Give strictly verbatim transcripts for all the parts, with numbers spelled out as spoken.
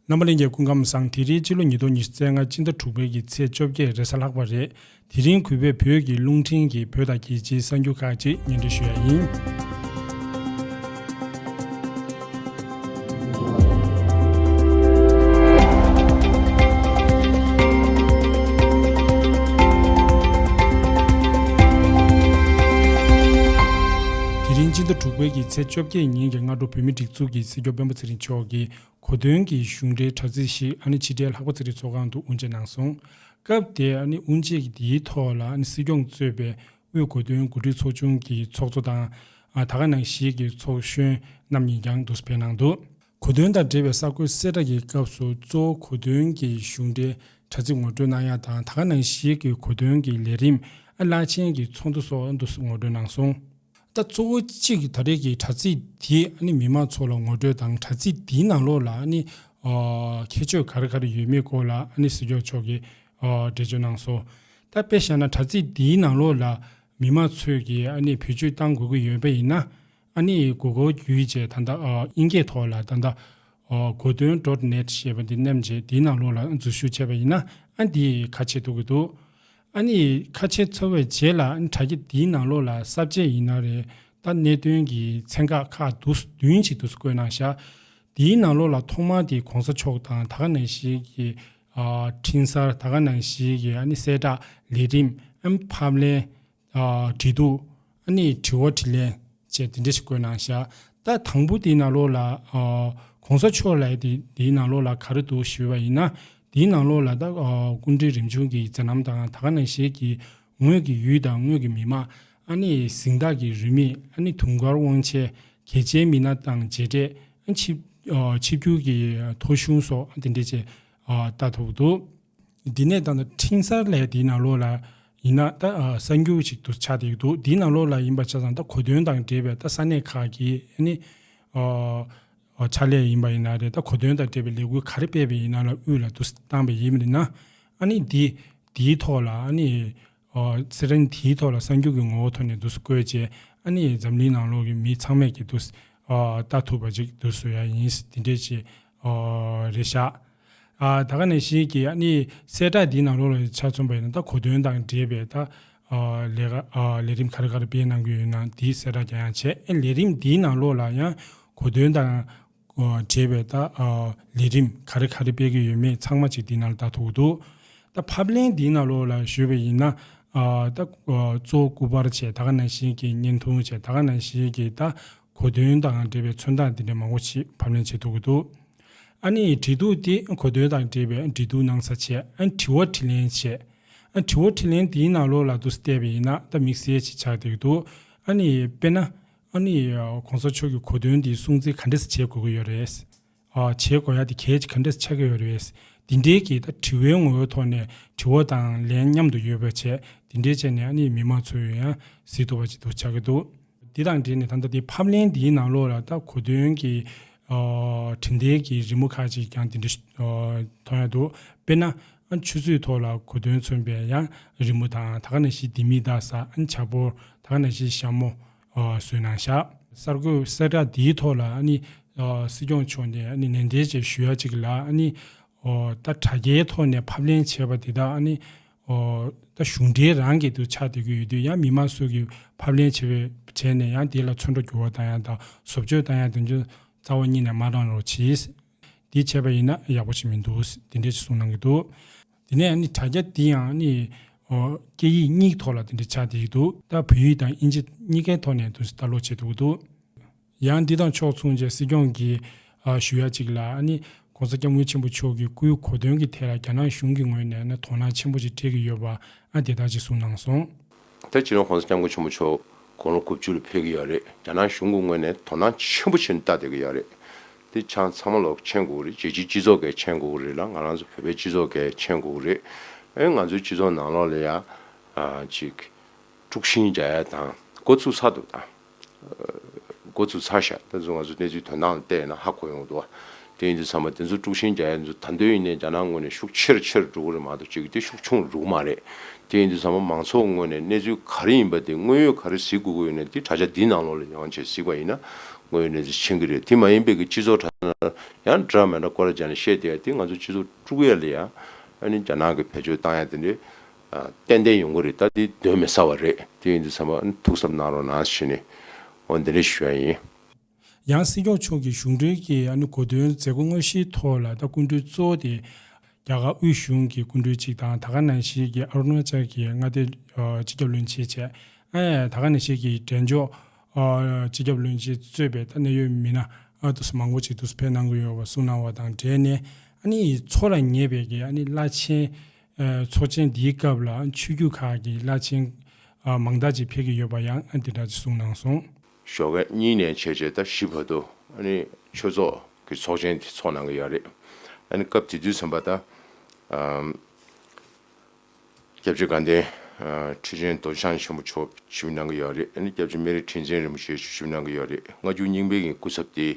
རྣམ་པ་ལྷན་རྒྱས་སྐུ་ཁམས་བཟང་། དེ་རིང་སྤྱི་ལོ་ཉིས་སྟོང་ཉི་ཤུ་རྩ་ལྔ་སྤྱི་ཟླ་དྲུག་པའི་གི་ཚེས་བཅོ་བརྒྱད་རེས་གཟའ་ལྷག་པ་རེད། དེ་རིང་གུས་པས་བོད་ཀྱི་རླུང་འཕྲིན་གྱི་བོད་དང་རྒྱལ་སྤྱིའི་གསར་འགྱུར་ཁག་ཅིག་སྙན་སྒྲོན་ཞུ་ཡ་ཡིན། དེ་རིང་སྤྱི་ཟླ་དྲུག་པའི་གི་ཚེས་བཅོ་བརྒྱད་ཉིན་གྱི་སྔ་དྲོ་བོད་མིའི་སྒྲིག་འཛུགས་ཀྱི་སྲིད་སྐྱོང་སྤེན་པ་ཚེ་རིང་མཆོག་གིས་གོ་སྟོན་གྱི་གཞུང་འབྲེལ་དྲ་ཚིགས་ཤིག་ཨ་ནི་ཕྱི་དྲིལ་ལྷག་པ་ཚེ་རིང་ཚོགས་ཁང་དུ་དབུ་འབྱེད་གནང་སོང་། སྐབས་དེར་ཨ་ནི་དབུ་འབྱེད་ཀྱི་འདིའི་ཐོག་ལ་ཨ་ནི་སྲིད་སྐྱོང་གཙོས་པའི་དབུས་གོ་སྟོན་གོ་སྒྲིག་ཚོགས་ཆུང་གི་ཚོགས་གཙོ་དང་ཨ་ད་ག་ནང་བཞིན་གྱི་ཚོགས་གཞོན་རྣམ་གཉིས་ཀྱང་འདུག་སེ་ཕེབས་གནང་འདུག་གོ་སྟོན་དང་འབྲེལ་བའི་གསར་འགོད་གསལ་བསྒྲགས་ཀྱི་སྐབས་སུ་གཙོ་བོ་གོ་སྟོན་གྱི་གཞུང་འབྲེལ་དྲ་ཚིགས་ངོ་སྤྲོད་གནང་ཡ་དང་ད་ག་ནང་བཞིན་གྱི་གོ་སྟོན་གྱི་ལས་རིམ་ཨ་རླབས་ཆེན་གྱི་ཚོགས་འདུ་སོགས་འདུག་སེ་ངོ་སྤྲོད་གནང་སོང་། ད་གཙོ་བོ་གཅིག་གི་ད་རེས་ཀྱི་དྲ་ཚིགས་འདི་ཨ་ནི་མི་མང་ཚོ་ལ་ངོ་སྤྲོད་དང་དྲ་ཚིགས་འདིའི་ནང་ལོགས་ལ་ཨ་ནི་ཨ་ཁྱད་ཆོས་ག་རེ་ག་རེ་ཡོད་མེད་སྐོར་ལ་ཨ་ནི་སྲིད་སྐྱོང་མཆོག་གིས་ཨ་འགྲེལ་བརྗོད་གནང་སོང་། ད་དཔེ་བཞག་ན་དྲ་ཚིགས་འདིའི་ནང་ལོགས་ལ་མི་མང་ཚོས་ཀྱིས་ཨ་ནི་བེད་སྤྱོད་གཏང་དགོས་ཀྱི་ཡོད་པ་ཡིན་ན་ཨ་ནི་གུ་གལ་བརྒྱུད་བྱས་ད་ལྟ་ཨ་དབྱིན་སྐད་ཐོག་ལ་ད་ལྟ་ཨ་གོ་སྟོན་dot net ཞེས་པ་འདི་མནན་བྱས་འདིའི་ནང་ལོགས་ལ་འཛུལ་ཞུགས་བྱས་པ་ཡིན་ན་ཨ་འདི་ཁ་ཕྱེ་ཐུབ་ཀྱི་འདུག་ཨ་ནི་ཁ་ཕྱེ་ཚར་བའི་རྗེས་ལ་ཨ་ནི་དྲ་རྒྱ་འདིའི་ནང་ལོགས་ལ་གསར་བརྗེ་ཡིན་ན་རེད། ད་གནད་དོན་གྱི་ཚན་ཁག་ཁག་འདུག་བདུན་ཅིག་འདུག་སེ་བཀོད་གནང་ཤག་འདིའི་ནང་ལོགས་ལ་ཐོག་མར་དེ་གོང་ས་མཆོག་དང་ད་ག་ནང་བཞིན་གྱི་ཨ་འཕྲིན་གསར་ད་ག་ནང་བཞིན་གྱི་ཨ་ནི་གསལ་བསྒྲགས་ལས་རིམ་ཨ་ནི་ཕབ་ལེན་ཨ་འབྲེལ་གཏུག་ཨ་ནི་དྲི་བ་དྲིས་ལན་བཅས་དེ་འདྲ་ཞིག་བཀོད་གནང་ཤག་ད་དང་པོ་དེའི་ནང་ལོགས་ལ་ཨ་གོང་ས་མཆོག་ལ་དེ་དེའི་ནང་ལོགས་ལ་ག་རེ་འདུག་ཞུས་པ་ཡིན་ན་དེའི་ནང་ལོགས་ལ་ད་ཨ་སྐུ་ཕྲེང་རིམ་བྱོན་གྱི་མཛད་རྣམ་དང་ད་ག་ནང་བཞིན་གྱི་ངོས་ཀྱི་ཡུལ་དང་ངོས་ཀྱི་མི་མང་ཨ་ནི་གཟེངས་རྟགས་ཀྱི་རིན་མེད་ཨ་ནི་དུང་དཀར་དབང་ཆེན་གལ་ཆེའི་མི་སྣ་དང་མཇལ་འཕྲད་ཨ་ཆིབས་ཨ་ཆིབས་བསྒྱུར་གྱི་ཐོ་གཞུང་སོགས་ཨ་དེ་འདྲ་བཅས་ཨ་ལྟ་ཐུབ་འདུག་འདི་ནས་ད་ལྟ་འཕྲིན་གསར་ལས་འདིའི་ནང་ལོགས་ལ་ཡིན་ན་ད་ཨ་གསར་འགྱུར་ཞིག་ཏུ་ཆགས་བསྡད་ཀྱི་འདུག་འདིའི་ནང་ལོགས་ལ་ཡིན་པ་ཆ་ཚང་ད་གོ་སྟོན་དང་འབྲེལ་བའི་ད་ས་གནས་ཁག་གི་ཨ་ནི་ཨ་ཨ་ཕྱག་ལས་ཡིན་པ་ཡིན་ན་རེད། ད་གོ་སྟོན་དང་འབྲེལ་བའི་ལས་འགུལ་ག་རེ་སྤེལ་བ་ཡིན་ན་ལ་དབུས་ལ་དུ་བཏང་བ་ཡིན་པ་ཡིན་ན་ཨ་ནི་འདི་འདིའི་ཐོག་ལ་ཨ་ནི་ཨ་གསར་འཕྲིན་དེའི་ཐོག་ལ་གསར་འགྱུར་གྱི་ངོ་བོ་ཐོག་ནས་འདུག་སེ་བཀོད་རྗེས་ཨ་ནི་འཛམ་གླིང་ནང་ལོགས་ཀྱི་མི་ཚང་མས་ཀྱི་འདུག་སེ་ཨ་ལྟ་ཐུབ་པ་ཅིག་འདུག་སེ་བཟོ་ཡ་ཡིན་འདི་འདྲས་ཅིག་ཨ་རེད་ཤག་ཨ་ད་ག་ནང་བཞིན་གྱི་ཨ་ནི་གསལ་བསྒྲགས་འདིའི་ནང་ལོགས་ལ་ཆ་མཚོན་པ་ཡིན་ན་ད་གོ་སྟོན་དང་འབྲེལ་བའི་ད་ཨ་ལས་ཀ་ཨ་ལས་རིམ་ག་རེ་ག་རེ་སྤེལ་གནང་གི་ཡོད་ན་འདིའི་གསལ་བསྒྲགས་རྒྱག་ཡང་བྱས། ཨ་ལས་རིམ་འདིའི་ནང་ལོགས་ལ་ཡང་གོ་སྟོན་དང་ཨ་འབྲེལ་བའི་ད་ཨ་ལས་རིམ་ག་རེ་ག་རེ་སྤེལ་གི་ཡོད་མེད་ཚང་མ་ཅིག་འདིའི་ནང་ལ་ལྟ་ཐུབ་ཀྱི་འདུག་ད་ཕབ་ལེན་འདིའི་ནང་ལོགས་ལ་ཞུས་པ་ཡིན་ན་ཨ་ད་ཨ་གཙོ་བོ་སྐུ་པར་བྱས་ད་ག་ནང་བཞིན་གྱི་བརྙན་ཐུང་བྱས་ད་ག་ནང་བཞིན་གྱི་ད་གོ་སྟོན་དང་འབྲེལ་བའི་མཚོན་རྟགས་འདི་འདྲ་མང་པོ་ཞིག་ཕབ་ལེན་བྱེད་ཐུབ་ཀྱི་འདུག་ཨ་ནི་འབྲེལ་གཏུག་འདི་གོ་སྟོན་དང་འབྲེལ་བའི་འབྲེལ་གཏུག་གནང་ས་བྱས། ཨ་ནི་དྲི་བ་དྲིས་ལན་བྱས། ཨ་དྲི་བ་དྲིས་ལན་འདིའི་ནང་ལོགས་ལ་འདུག་སེ་བལྟས་པ་ཡིན་ན་ད་དམིགས་བསལ་ཞིག་ཆགས་བསྡད་ཀྱི་འདུག་ཨ་ནི་དཔེར་ན་ཨ་ནི་གོང་ས་མཆོག་གི་གོ་སྟོན་འདི་སྲུང་བརྩི་ག་འདྲས་སེ་བྱེད་དགོས་ཀྱི་ཡོད་རེད། ཨ་བྱེད་དགོས་ཡ་དེ་གལ་ཆེ་ག་འདྲས་ཆགས་ཀྱི་ཡོད་རེད། འདི་འདྲའི་གི་ད་དྲི་བའི་ངོ་བོའི་ཐོག་ནས་དྲི་བ་དང་ལན་མཉམ་དུ་ཡོད་པ་བྱས། འདི་འདྲའི་བྱས་ནས་ཨ་ནི་མི་མང་ཚོས་ཡང་གཟིགས་ཐུབ་པ་ཅིག་ཏུ་ཆགས་ཀྱི་འདུག་འདི་དང་འབྲེལ་ནས་ད་ལྟ་འདི་ཕབ་ལེན་འདིའི་ནང་ལོགས་ལ་ད་གོ་སྟོན་གྱི་ཨ་དྲི་བ་དྲིས་ལན་གྱི་རི་མོ་ཁག་ཅིག་ཀྱང་འདི་འདྲ་ཨ་མཐོང་ཡ་འདུག་དཔེར་ན་ཨ་ཆུ་ཚོད་ཐོག་ལ་གོ་སྟོན་མཚོན་པའི་ཡང་རི་མོ་དང་ད་ག་ནང་བཞིན་ལྡེ་མིག་ལྟ་ས་ཨ་ནི་ཇ་ཕོར་ད་ག་ནང་བཞིན་ཞྭ་མོ་ཨ་བཟོས་གནང་ཤག་གསར་འགོད་གསལ་བསྒྲགས་འདིའི་ཐོག་ལ་ཨ་ནི་ཨ་སྲིད་སྐྱོང་མཆོག་ནས་ཨ་ནི་ནན་ཏན་བྱས་ཞུ་ཡ་ཅིག་ལ་ཨ་ནི་ཨོ་ད་དྲ་རྒྱའི་ཐོག་ནས་ཕབ་ལེན་བྱས་པ་དེ་དག་ཨ་ནི་ཨོ་ད་གཞུང་འབྲེལ་རང་གི་དུ་ཆགས་བསྡད་ཀྱི་ཡོད་དུས་ཡང་མི་མང་ཚོས་ཀྱི་ཕབ་ལེན་བྱས་པའི་བྱས་ནས་ཡང་དེ་ལ་ཚོན་ཁྲ་འགྱུར་བ་བཏང་ཡ་དང་བཟོ་བཅོས་བཏང་ཡ་དེ་ཚོ་རྩ་བ་ཉིད་ནས་མ་གནང་རོགས་གྱིས། འདི་བྱས་པ་ཡིན་ན་ཡག་པོ་ཞིག་མི་འདུག་དེ་འདྲས་ཞིག་གསུངས་གནང་གི་འདུག་དེ་ནས་ཨ་ནི་དྲ་རྒྱ་འདི་ཡང་ཨ་ནི་ཨོ་སྐད་ཡིག་གཉིས་ཐོག་ལ་དེ་འདྲས་ཆགས་བསྡད་ཀྱི་འདུག་ད་བོད་ཡིག་དང་དབྱིན་ཇི་གཉིས་ཀའི་ཐོག་ནས་དུ་ལྟ་ཀློག་བྱེད་ཐུབ་ཀྱི་འདུག་ཡང་འདི་དང་ཕྱོགས་མཚུངས་བྱས་སྲིད་སྐྱོང་གིས་ཨ་ཞུ་ཡ་གཅིག་ལ་ཨ་ནི་༸གོང་ས་༸སྐྱབས་མགོན་ཆེན་པོ་མཆོག་གི་སྐུའི་གོ་སྟོན་གྱི་ཐད་ལ་རྒྱ་ནག་གཞུང་གི་ངོས་ནས་ཨ་ནི་དོ་སྣང་ཆེན་པོ་ཞིག་སྤྲད་ཀྱི་ཡོད་པ་ཨ་དེ་དག་ཅིག་གསུངས་གནང་སོང་། ད་སྤྱི་ནོར་༸གོང་ས་༸སྐྱབས་མགོན་ཆེན་པོ་མཆོག་དགུང་ལོ་དགུ་བཅུ་ལ་ཕེབས་ཀྱི་ཡོད་རེད། རྒྱ་ནག་གཞུང་གི་ངོས་ནས་དོ་སྣང་ཆེན་པོ་བྱས་ནས་ལྟ་བསྡད་ཀྱི་ཡོད་རེད། དེ་ཆ་ཚང་མ་ལོག་མཁྱེན་དགོས་རེད། རྒྱལ་སྤྱིའི་སྤྱི་ཚོགས་ཀྱིས་མཁྱེན་དགོས་རེད་ལ་ང་རང་ཚོ་བོད་པའི་སྤྱི་ཚོགས་ཀྱིས་མཁྱེན་དགོས་རེད། ཨེ་ང་ཚོའི་སྤྱི་ཚོགས་ནང་ལོགས་ལ་ཡ་ཨ་ཅིག་དཀྲུག་ཤིང་རྒྱག་ཡ་དང་འགོ་ཚུགས་ཚར་འདུག་དང་། འགོ་ཚུགས་ཚར་ཤག་ད་ཚོ་ང་ཚོ་གནས་ཚུལ་དོན་དག་ལ་བལྟས་ན་ཧ་གོ་ཡོང་འདུག་བ། དེ་ཡིན་དུས་ཚང་མ་དེ་ཚོ་དཀྲུག་ཤིང་རྒྱག་ཡ་ཚོ་ད་འདོད་ཡིན་ནའི་རྒྱ་ནག་ངོས་ནས་ཤུགས་ཆེར་ཆེར་འགྲོ་གི་རེད་མ་གཏོགས་ཅིག་དེ་ཤུགས་ཆུང་རུ་མ་རེད། དེ་ཡིན་དུས་ཚང་མ་མང་ཚོགས་ངོས་ནས་གནས་ཚུལ་ག་རེ་ཡིན་པ་དེ་དངོས་ཡོད་ག་རེ་གཟིགས་དགོས་ཀྱི་ཡོད་ན་དེ་དྲ་རྒྱ་འདིའི་ནང་ལོགས་ལ་ཡོང་བྱས་གཟིགས་པ་ཡིན་ན་ དངོས་ཡོད་གནས་ཚུལ་མཁྱེན་གྱི་རེད། དེ་མ་ཡིན་པའི་གི་སྤྱི་ཚོགས་དྲ་ལ་ཡང་འདྲ་མི་འདྲ་སྐོར་ར་སྦྱར་ནས་བཤད་བསྡད་ཡ་དེ་ང་ཚོ་སྤྱི་ཚོགས་དཀྲུག་ཡ་ལ་ཡ་ཨ་ནི་རྒྱ་ནག་གི་བེད་སྤྱོད་བཏང་ཡ་དེ་འདྲའི་ཨ་ཏན་ཏན་ཡོང་གི་རེད། ད་དེ་གདོན་མི་ཟ་བ་རེད། དེ་ཡིན་དུས་ཚང་མ་ཨ་ནི་ཐུགས་གཟབ་གནང་རོགས་གནང་ཞེས་ནས་འོ་འདི་འདྲ་ཞུ་ཡ་ཡིན། ཡང་སྲིད་སྐྱོང་མཆོག་གིས་གཞུང་འབྲེལ་གྱི་ཨ་ནི་གོ་སྟོན་མཛད་སྒོ་དངོས་གཞིའི་ཐོག་ལ་ད་སྐུ་མགྲོན་གཙོ་བོ་དེ་རྒྱ་གར་དབུས་གཞུང་གི་སྐུ་མགྲོན་གཅིག་དང་། ད་ག་ནང་བཞིན་གྱི་ཨ་རུ་ན་ཅལ་གྱི་མངའ་སྡེ་ཨ་སྤྱི་ཁྱབ་བློན་ཆེན་བྱས། ཨ་ད་ག་ནང་བཞིན་གྱི་འབྲས་ལྗོངས་ཨ་སྤྱི་ཁྱབ་བློན་ཆེན་གཙོས་པའི་ད་གནད་ཡོད་མི་སྣ་ཨ་དུ་མང་པོ་ཅིག་དུ་ཕེབས་གནང་གི་ཡོད་པ་གསུངས་གནང་བ་དང་འབྲེལ་ནས། ཨ་ནི་འཚོགས་ལ་ཉེ་བའི་གི་ཨ་ནི་བླ་ཆེན་ཨ་ཚོགས་ཆེན་འདིའི་སྐབས་ལ་ཆོས་བརྒྱུད་ཁག་གི་བླ་ཆེན་ཨ་མང་དག་ཅིག་ཕེབས་ཀྱི་ཡོད་པ་ཡང་ཨ་འདི་འདྲ་ཅིག་གསུངས་གནང་སོང་། ཞོགས་ཀས་གཉིས་ནས་བྱས་བྱས་ད་བཞི་བར་དུ་ཨ་ནི་ཆོས་ཚོགས་ཀྱི་ཚོགས་ཆེན་དེ་ཚོགས་གནང་གི་ཡོད་རེད། ཨ་ནི་སྐབས་དེ་དུས་ཙམ་པ་ད་ཨམ་སྐྱབས་རྗེ་དགའ་ལྡན་ཨ་ཁྲི་ཆེན་རྡོ་རྗེ་འཆང་ཆེན་པོ་མཆོག་ཆིབས་གནང་གི་ཡོད་རེད། ཨ་ནི་སྐྱབས་རྗེ་སྨན་རི་ཁྲི་འཛིན་རིན་པོ་ཆེ་ཆིབས་གནང་གི་ཡོད་རེད། སྔ་འགྱུར་རྙིང་པའི་གི་སྐུ་ཚབ་དེ་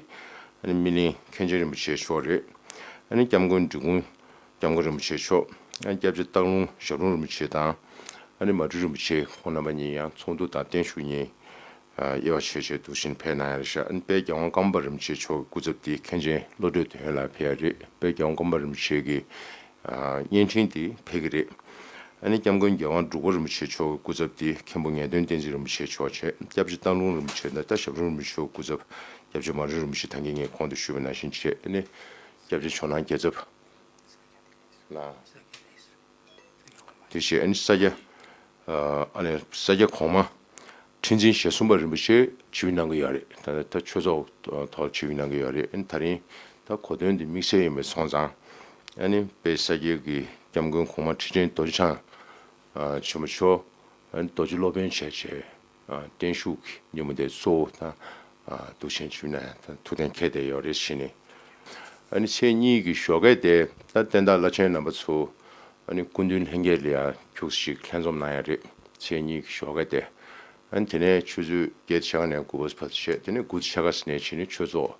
ཨ་ནི་སྨིན་གླིང་མཁན་ཆེན་རིན་པོ་ཆེ་མཆོག་རེད། ཨ་ནི་སྐྱབས་མགོན་འབྲི་གུང་སྐྱབས་མགོན་རིན་པོ་ཆེ་མཆོག་ཨ་ནི་སྐྱབས་རྗེ་སྟག་ལུང་ཞབས་དྲུང་རིན་པོ་ཆེ་དང་། ཨ་ནི་མ་སྤྲུལ་རིན་པོ་ཆེ་ཁོང་རྣམ་པ་གཉིས་ཡང་ཚོགས་འདུ་དང་བརྟན་བཞུགས་གཉིས་ཨ་དབྱེ་བ་ཕྱེ་བྱས་འདུག་བཞིན་ཕེབས་གནང་ཡ་རེད་ཤག་ཨ་ནི་དཔལ་རྒྱལ་དབང་ཀརྨ་པ་རིན་པོ་ཆེ་མཆོག་གི་སྐུ་ཚབ་དེ་མཁན་ཆེན་བློ་གྲོས་དོན་ལགས་ཕེབས་ཡ་རེད། དཔལ་རྒྱལ་དབང་ཀརྨ་པ་རིན་པོ་ཆེ་གི་ཨ་བརྙན་འཕྲིན་དེ་ཕེབས་ཀྱི་རེད། ཨ་ནི་སྐྱབས་མགོན་རྒྱལ་དབང་འབྲུག་པ་རིན་པོ་ཆེ་མཆོག་གི་སྐུ་ཚབ་དེ་མཁན་པོ་ངེས་དོན་བསྟན་འཛིན་རིན་པོ་ཆེ་མཆོག་བྱས། སྐྱབས་རྗེ་སྟག་ལུང་རིན་པོ་ཆེ་དང་ད་ཞབས་དྲུང་རིན་པོ་ཆེ་མཆོག་སྐུ་ཚབ་སྐྱབས་རྗེ་མ་སྤྲུལ་རིན་པོ་ཆེ་ད་གིན་ངས་གོང་དུ་ཞུས་པ་ནང་བཞིན་བྱས། ཨ་ནི་སྐྱབས་རྗེ་ཇོ་ནང་རྒྱལ་ཚབ་ལ། དེ་བཞིན་ཨ་ནི་ས་སྐྱ་ཨ་ནི་ས་སྐྱ་གོང་མ་ཁྲི་འཛིན་ཞེ་གསུམ་པ་རིན་པོ་ཆེ་ཆིབས་གནང་གི་ཡོད་རེད། ད་ད་ཆོས་ཚོགས་ཐོག་ཆིབས་གནང་གི་ཡོད་རེད། ཨ་ནི་ད་རིང་ད་གོ་སྟོན་འདི་དམིགས་བསལ་ཡིན་པའི་སོང་ཙང་ཨ་ནི་དཔལ་ས་སྐྱའི་གི་སྐྱབས་མགོན་གོང་མ་ཁྲི་ཆེན་རྡོ་རྗེ་འཆང་ཆེན་པོ་མཆོག་ཨ་ནི་རྡོ་རྗེ་སློབ་དཔོན་བྱས་བྱས་བརྟན་བཞུགས་ཀྱི་ཉིན་མོ་དེ་གཙོ་བོ་དང་འདུག་བཞིན་ཆིབས་གནང་ཐུགས་གཏན་འཁེལ་བསྡད་ཡོད་རེད་བྱས་ནས། ཨ་ནི་ཚེས་གཉིས་ཀྱི་ཞོགས་ཀས་དེ་ད་བསྟན་བདག་བླ་ཆེན་རྣམ་པ་ཚོ་ཨ་ནི་སྐུ་མདུན་ལྷན་རྒྱས་ལ་ཡང་ཁྱུག་ཅིག་ལྷན་འཛོམས་གནང་ཡ་རེད། ཚེས་གཉིས་ཀྱི་ཞོགས་ཀས་དེ། ཨ་ནི་དེ་ནས་ཆུ་ཚོད་བརྒྱད་ཕྱེད་ཀ་ནས་དགུ་པ་བར་དུ་བྱས། དེ་ནས་དགུ་ཕྱེད་ཀ་ནས་བྱས་ནས་ཆོས་ཚོགས་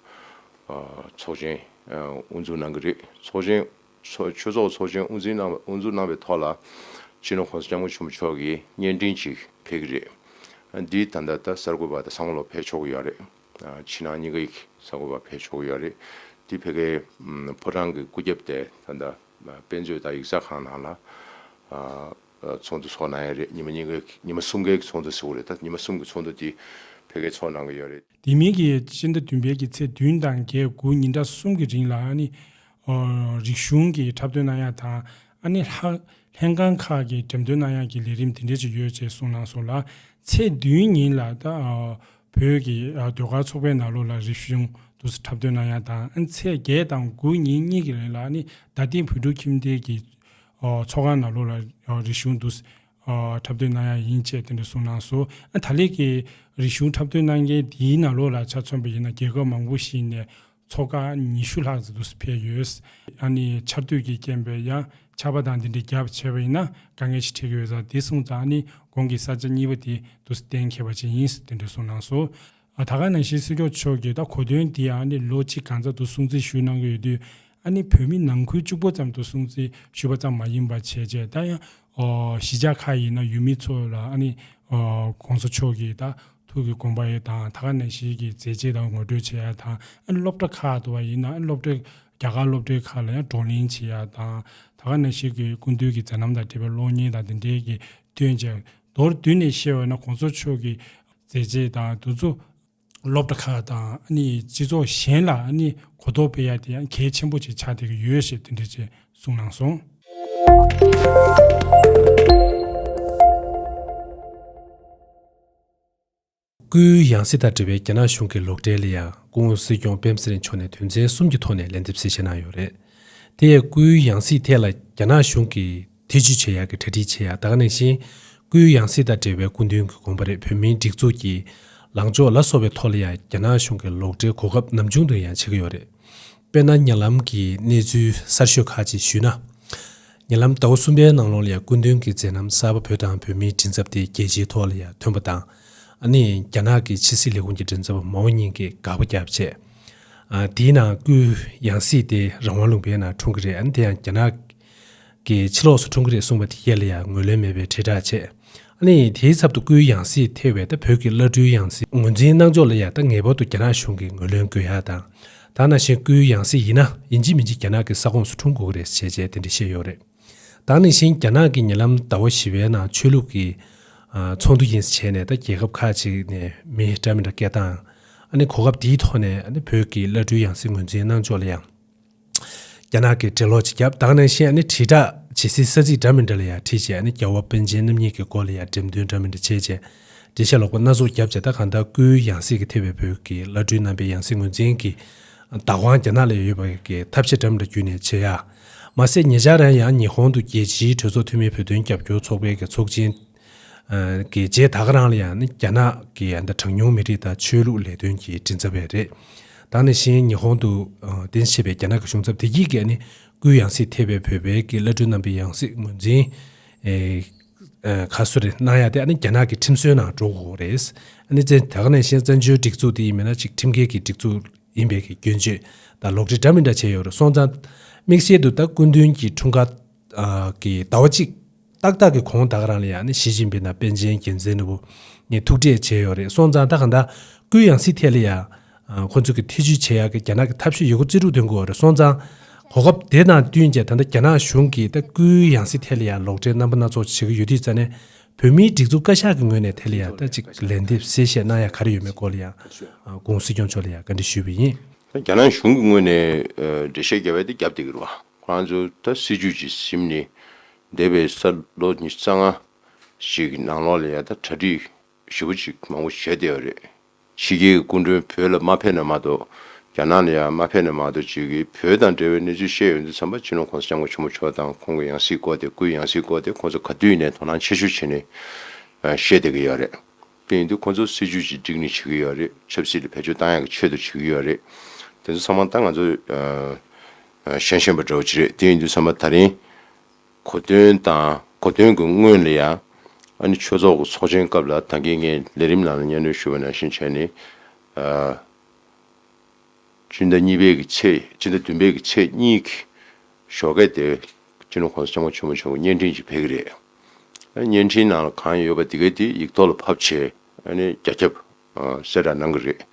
ཨ་ཚོགས་ཆེན་ཨ་དབུ་འཛུགས་གནང་གི་རེད། ཚོགས་ཆེན་ཚོགས་ཆོས་ཚོགས་ཚོགས་ཆེན་དབུ་འཛིན་གནང་དབུ་འཛུགས་གནང་བའི་ཐོག་ལ་སྤྱི་ནོར་༸གོང་ས་༸སྐྱབས་མགོན་ཆེན་པོ་མཆོག་གིས་བརྙན་འཕྲིན་ཅིག་ཕེབས་ཀྱི་རེད། ཨ་འདིས་ད་ལྟ་ད་གསར་འགོད་པ་དང་ཚང་མ་ལོག་ཕེབས་ཆོག་གི་ཡོད་རེད། ཨ་ཕྱི་ནང་གཉིས་ཀའི་གསར་འགོད་པ་ཕེབས་ཆོག་གི་ཡོད་རེད། འདི་ཕ་གིའི་ཨམ་ཕོ་བྲང་གི་སྐུ་རྒྱབ་དེ་ད་ལྟ་དཔེ་མཛོད་དང་ཡིག་ཚགས་ཁང་ནང་ལ་ཨ་ཨ་ཚོགས་འདུ་ཚོགས་གནང་ཡ་རེད། ཉི་མ་གཉིས་ཀའི་ཉི་མ་གསུམ་ཀའི་ཚོགས་འདུ་ཟེར་བ་རེད། ད་ཉི་མ་གསུམ་གྱི་ཚོགས་འདུ་འདི་ཕ་གིའི་ཚོགས་གནང་གི་ཡོད་རེད། དེ་མིན་གྱི་སྤྱི་ཟླ་བདུན་པའི་གི་ཚེས་བདུན་དང་བརྒྱད་དགུ་ཉིན་གྲངས་གསུམ་གྱི་རིང་ལ་ཨ་ནི་ཨ་རིག་གཞུང་གི་འཁྲབ་སྟོན་གནང་ཡ་དང་། ཨ་ནི་ལྷ་ལྷན་ཁང་ཁག་གི་འགྲེམས་སྟོན་གནང་ཡ་གི་ལས་རིམ་དེ་འདྲས་ཅིག་ཡོད་ཅེས་གསུངས་གནང་སོང་ལ། ཚེས་བདུན་ཉིན་ལ་ད་ཨ་བོད་ཀྱི་ཨ་ཟློས་གར་ཚོགས་པའི་ནང་ལོགས་ལ་རིག་གཞུང་དུ་འཁྲབ་སྟོན་གནང་ཡ་དང་། ཨ་ནི་ཚེས་བརྒྱད་དང་དགུ་ཉིན་གཉིས་ཀྱི་རིང་ལ་ཨ་ནི་རྡ་སྟེང་བོད་ཕྲུག་ཁྱིམ་སྡེ་གི་ཨ་ཚོགས་ཁང་ནང་ལོགས་ལ་ཨ་རིག་གཞུང་དུ་ཨ་འཁྲབ་སྟོན་གནང་ཡ་ཡིན་ཅེས་དེ་འདྲ་གསུངས་གནང་སོང་། ཨ་ད་ལན་གྱི་རིག་གཞུང་འཁྲབ་སྟོན་གནང་མཁན་དེའི་ནང་ལོགས་ལ་ཆ་མཚོན་པ་ཡིན་ན་རྒྱལ་ཁབ་མང་པོ་ཞིག་ནས་ཚོགས་ཁག་ཉི་ཤུ་ལྷག་ཙམ་དུ་ཕེབས་ཡོད། ཨ་ནི་ཆར་དུས་ཀྱི་རྐྱེན་པས་ཡང་ཆར་པ་དང་འདི་འདྲའི་རྒྱབ་བྱས་པ་ཡིན་ན་དཀའ་ངལ་ཞིག་འཕྲད་ཀྱི་ཡོད་ཙང་། དེ་སོང་ཙང་ཨ་ནི་དགུན་གྱི་ས་བཅད་གཉིས་པ་དེ་དུ་གཏན་འཁེལ་བ་ཅིག་ཡིན་ཟེར་དེ་འདྲ་གསུངས་གནང་སོང་། ཨ་ད་ག་ནང་བཞིན་སྲིད་སྐྱོང་མཆོག་གིས་ད་གོ་སྟོན་འདི་ཨ་ནི་ལོ་གཅིག་གང་ཙམ་དུ་སྲུང་བརྩི་ཞུས་གནང་གི་ཡོད་དུས། ཨ་ནི་བོད་མི་ནང་ཁུལ་གཅིག་པོ་ཙམ་དུ་སྲུང་བརྩི་ཞུས་པ་ཙམ་མ་ཡིན་པ་བྱས་རྗེས་ད་ཡང་ཨོ་གཞིས་ཆགས་ཁག་ཡིན་ན་ཡུལ་མི་ཚོ་ལ་ཨ་ནི་ཨོ་གོང་ས་མཆོག་གི་ད་ཐུགས་ཀྱི་དགོངས་པ་ཡོད་དང་། ད་ག་ནང་བཞིན་གྱི་མཛད་རྗེས་དང་ངོ་སྤྲོད་བྱེད་ཡ་དང་། ཨ་ནི་སློབ་གྲྭ་ཁག་ཏུ་བ་ཡིན་ན་ཨ་ནི་སློབ་གྲྭའི་རྒྱ་གར་སློབ་གྲྭའི་ཁག་ལ་ཡང་བགྲོ་གླེང་བྱེད་ཡ་དང་། ད་ག་ནང་བཞིན་གྱི་སྐུ་མདུན་གྱི་མཛད་རྣམ་དང་འབྲེལ་བའི་གློག་བརྙན་དང་དེ་འབྲེལ་གྱི་སྟོན་བྱས། མདོར་བསྡུས་ནས་བཤད་པ་ན་གོང་ས་མཆོག་གི་མཛད་རྗེས་དང་དུ་ཚོ་སློབ་གྲྭ་ཁག་དང་ཨ་ནི་སྤྱི་ཚོགས་གཞན་ལ་ཨ་ནི་གོ་རྟོགས་སྤེལ་ཡ་དེ་ཡང་གལ་ཆེན་པོ་ཅིག་ཆགས་བསྡད་ཀྱི་ཡོད་ཞེས་དེ་འདྲ་ཅིག་གསུངས་གནང་སོང་། སྐུའི་ཡང་སྲིད་དང་འབྲེལ་བའི་རྒྱ་ནག་གཞུང་གི་ལོག་འགྲེལ་ལ་ཡང་སྐུ་ངོ་སྲིད་སྐྱོང་སྤེན་ཚེ་རིང་མཆོག་ནས་དོན་ཚན་གསུམ་གྱི་ཐོག་ནས་ལན་འདེབས་གསལ་བཤད་གནང་ཡོད་རེད། དེ་ཡང་སྐུའི་ཡང་སྲིད་ཐད་ལ་རྒྱ་ནག་གཞུང་གིས་ཐེ་བྱུས་བྱེད་ཡག་གི་གྲ་སྒྲིག་བྱེད་ཡག་ད་ག་ནང་བཞིན་སྐུའི་ཡང་སྲིད་དང་འབྲེལ་བའི་སྐུ་མདུན་གྱི་དགོངས་པ་རེད། བོད་མིའི་སྒྲིག་འཛུགས་ཀྱི་ལངས་ཕྱོགས་ལ་སོགས་པའི་ཐོག་ལ་ཡང་རྒྱ་ནག་གཞུང་གི་ལོག་འགྲེལ་གོ་སྐབས་ནམ་བྱུང་དུ་ཡང་བྱེད་ཀྱི་ཡོད་རེད། དཔེར་ན་ཉེ་ལམ་གྱི་གནས་ཚུལ་གསར་ཤོས་ཁག་ཅིག་ཞུས་ན། ཉེ་ལམ་ཟླ་བ་གསུམ་པའི་ནང་ལོགས་ལ་ཡང་སྐུ་མདུན་གྱི་མཛད་རྣམ་གསར་པ་བོད་དང་བོད་མིའི་མགྲིན་ཚབ་དེ་རྒྱལ་སྤྱིའི་ཐོག་ལ་ཡང་ཐོན་པ་དང་། ཨ་ནི་རྒྱ་ནག་གི་ཕྱི་སྲིད་ལས་ཁུངས་ཀྱི་མགྲིན་ཚབ་མའོ་ཉིང་གིས་དགག་པ་བརྒྱབ་བྱས། ཨ་དེའི་ནང་སྐུའི་ཡང་སྲིད་དེ་རང་དབང་ལུང་པའི་ནང་འཁྲུངས་ཀྱི་རེད། ཨ་ནི་དེ་ཡང་རྒྱ་ནག་གི་ཕྱི་ལོགས་སུ་འཁྲུངས་ཀྱི་རེད་གསུངས་པ་དེ་ཡ་ལ་ཡང་ངོས་ལེན་མེད་པའི་དྲིལ་བསྒྲགས་བྱས། ཨ་ནི་དེའི་ཚབ་ཏུ་སྐུའི་ཡང་སྲིད་ཐེ་བའི་ད་བོད་ཀྱི་བླ་སྤྲུལ་ཡང་སྲིད་ངོས་འཛིན་གནང་ཕྱོགས་ལ་ཡང་ད་ངེས་པར་དུ་རྒྱ་ནག་གཞུང་གིས་ངོས་ལེན་དགོས་ཡ་དང་། ད་ནང་བཞིན་སྐུའི་ཡང་སྲིད་ཡིན་ན་ཡིན་གཅིག་མིན་གཅིག་རྒྱ་ནག་གི་ས་ཁོངས་སུ་འཁྲུངས་དགོས་ཀྱི་རེད་ཅེས་བྱས་དེ་འདྲ་བཤད་ཡོད་རེད། ད་ནང་བཞིན་རྒྱ་ནག་གི་ཉེ་ལམ་ཟླ་བ་བཞི་པའི་ནང་ཆོས་ལུགས་ཀྱི་ཨ་ཚོགས་འདུ་ཡིན་ཟེར་བྱས་ནས་ད་རྒྱལ་ཁབ་ཁག་ཅིག་ནས་མི་འདྲ་མི་འདྲ་སྐད་བཏང་། ཨ་ནི་གོ་སྐབས་དེའི་ཐོག་ནས་ཨ་ནི་བོད་ཀྱི་བླ་སྤྲུལ་ཡང་སྲིད་ངོས་འཛིན་གནང་ཕྱོགས་ལ་ཡང་རྒྱ་ནག་གིས་འགྲེལ་ལོག་ཅིག་བརྒྱབ། ད་ག་ནང་བཞིན་ཨ་ནི་དྲིལ་བསྒྲགས་ཇི་སྲིད་ས་ཚིགས་འདྲ་མི་འདྲ་ལ་ཡང་ཁྲིད་བྱས་ཨ་ནི་རྒྱལ་བ་པཎ་ཆེན་རྣམ་གཉིས་ཀྱི་སྐོར་ལ་ཡང་འགྲེམས་སྟོན་འདྲ་མི་འདྲ་བྱས་བྱས་འགྲེལ་བཤད་ལོག་པ་སྣ་ཚོགས་བརྒྱབ་བྱས། ད་གང་ལྟར་སྐུའི་ཡང་སྲིད་ཀྱི་ཐེ་བའི་བོད་ཀྱི་བླ་སྤྲུལ་རྣམ་པའི་ཡང་སྲིད་ངོས་འཛིན་གྱི་བདག་དབང་རྒྱ་ནག་ལ་ཡོད་པ་གི་ཐབས་ཤེས་འདྲ་མི་འདྲ་བརྒྱུད་ནས་བྱེད་ཡ། མ་ཟད་ཉེ་ཆར་རང་ཡང་ཉི་ཧོང་དུ་རྒྱལ་སྤྱིའི་གྲོས་ཚོགས་འཐུས་མིའི་བོད་དོན་རྒྱབ་སྐྱོར་ཚོགས་པའི་གི་ཚོགས་ཆེན་གི་རྗེས་ད་ག་རང་ལ་ཡང་ནི་རྒྱ་ནག་གི་ཡང་ད་གྲངས་ཉུང་མི་རིགས་དང་ཆོས་ལུགས་ལས་དོན་གྱི་མགྲིན་ཚབ་པས་རེད། ད་ནང་བཞིན་ཉི་ཧོང་དུ་ཨ་གདན་ཞུས་པའི་རྒྱ་ནག་གི་གཞུང་ཚབ་བདེ་སྐྱིད་ཀྱིས་ནི་སྐུའི་ཡང་སྲིད་ཐེ་བའི་བོད་པའི་གི་བླ་སྤྲུལ་རྣམ་པའི་ཡང་སྲིད་ངོས་འཛིན་ཨེ་ཨ་ཁ་གསོ་རེ་གནང་ཡ་དེ་ཨ་ནི་རྒྱ་ནག་གི་ཁྲིམས་སྲོལ་ནང་འགྲོ་དགོས་རེད། ཨ་ནི་བཙན་ད་ག་ནང་བཞིན་བཙན་བྱོལ་སྒྲིག་འཛུགས་དེ་ཡིན་མིན་ན་ཅིག་ཁྲིམས་འགལ་གྱི་སྒྲིག་འཛུགས་ཡིན་པའི་གི་སྐྱོན་བརྗོད་དང་ལོག་འགྲེལ་འདྲ་མི་འདྲ་བྱས་ཡོད་རེད། སོང་ཙང་དམིགས་བསལ་དུ་ད་སྐུ་མདུན་གྱི་འཁྲུངས་སྐར་ཨ་གི་ཟླ་བ་གཅིག་ཏག་ཏག་གི་གོང་ད་ག་རང་ལ་ཡང་ནི་ཞི་ཅིན་ཕིང་དང་པཎ་ཆེན་རྒྱལ་མཚན་ནོར་བུ་ནས་ཐུག་འཕྲད་བྱས་ཡོད་རེད། སོང་ཙང་ད་གང་ལྟར་སྐུའི་ཡང་སྲིད་ཐད་ལ་ཡང་ཁོ་ཚོས་ཀྱི་ཐེ་བྱུས་བྱེད་ཡག་གི་རྒྱ་ནག་གི་ཐབས་ཤེས་ཡོད་རྒུ་རྩིས་སྤྲོད་ཐོན་གྱི་ཡོད་རེད། སོང་ཙང་གོ་སྐབས་དེ་དང་བསྟུན་བྱས་ད་ལྟ་རྒྱ་ནག་གཞུང་གིས་ད་སྐུའི་ཡང་སྲིད་ཐད་ལ་ཡང་ལོག་འགྲེལ་རྣམ་པ་སྣ་ཚོགས་བྱེད་ཀྱི་ཡོད་དུས་ཙང་ནས་བོད་མིའི་སྒྲིག་འཛུགས་བཀའ་ཤག་གི་ངོས་ནས་དེ་ལ་ཡང་ད་ཅིག་ལན་འདེབས་གསལ་བཤད་གནང་ཡག་ག་རེ་ཡོད་མེད་སྐོར་ལ་ཡང་༸གོང་ས་༸སྐྱབས་མགོན་མཆོག་ལ་ཡང་བཀའ་འདྲི་ཞུས་པ་ཡིན། རྒྱ་ནག་གཞུང་གི་ངོས་ནས་འགྲེལ་བཤད་རྒྱབ་པ་དེ་རྒྱབ་བསྡད་ཀྱི་རེད་བ། ཁོ་རང་ཚོས་ད་སྲིད་བྱུས་ཅིག་ཟིན་ནས་འདས་པའི་ས་ལོ་ཉི་ཤུ་རྩ་ལྔ་ཞིག་གི་ནང་ལོགས་ལ་ཡང་ད་གྲ་སྒྲིག་ཞེ་པོ་ཅིག་མང་པོ་བྱས་བསྡད་ཡོད་རེད། ཕྱི་རྒྱལ་གྱི་སྐུ་མགྲོན་བོད་ལ་མ་ཕེབས་ན་མ་གཏོགས། རྒྱ་ནག་ལ་ཡང་མ་ཕེབས་ན་མ་གཏོགས་ཅིག་གིས་བོད་དང་འབྲེལ་བའི་གནས་ཚུལ་བཤད་ཡོང་དུས་ཙམ་པ་སྤྱི་ནོར་༸གོང་ས་༸སྐྱབས་མགོན་ཆེན་པོ་མཆོག་དང་ཁོང་གི་ཡང་སྲིད་སྐོར་དེ་སྐུའི་ཡང་སྲིད་སྐོར་དེ་ཁོང་ཚོ་ག་དུས་ཡིན་ནའི་དོ་སྣང་ཆེ་ཤོས་བྱས་ནས་བཤད་བསྡད་ཀྱི་ཡོད་རེད། དེ་ཡིན་དུས་ཁོང་ཚོ་སྲིད་བྱུས་ཅིག་བསྒྲིགས་ནས་བྱེད་ཀྱི་ཡོད་རེད། ཆབ་སྲིད་ལ་བེད་སྤྱོད་བཏང་ཡག་གི་ཆེད་དུ་བྱེད་ཀྱི་ཡོད་རེད། དེ་ཚོ་ཚང་མ་ད་ང་ཚོ་ཤེས་ཤེས་པ་འདྲ་བོ་ཅིག་རེད། དེ་ཡིན་དུས་ཙམ་པ་ད་རིང་གོ་སྟོན་དང་གོ་སྟོན་གྱི་སྔོན་ལ་ཡང་ཨ་ནི་ཆོས་ཚོགས་ཀྱི་ཚོགས་ཆེན་སྐབས་ལ་ད་གིན་ངས་ལས་རིམ་ནང་ལ་སྙན་སྒྲོན་ཞུས་པ་ནང་བཞིན་བྱས་ནས། སྤྱི་ཟླ་གཉིས་པའི་གི་ཚེས་སྤྱི་ཟླ་བདུན་པའི་གི་ཚེས་གཉིས་ཀྱི་ཞོགས་ཀས་དེ་སྤྱི་ནོར་༸གོང་ས་༸སྐྱབས་མགོན་ཆེན་པོ་མཆོག་གི་བརྙན་འཕྲིན་ཅིག་ཕེབས་ཀྱི་རེད། བརྙན་འཕྲིན་ནང་ལ་གང་ཡོད་པ་དེ་གའི་དེ་ཡིག་ཐོག་ལ་ཕབ་བྱས་ཨ་ནི་རྒྱ་ཁྱབ་གསལ་བསྒྲགས་གནང་གི་རེད།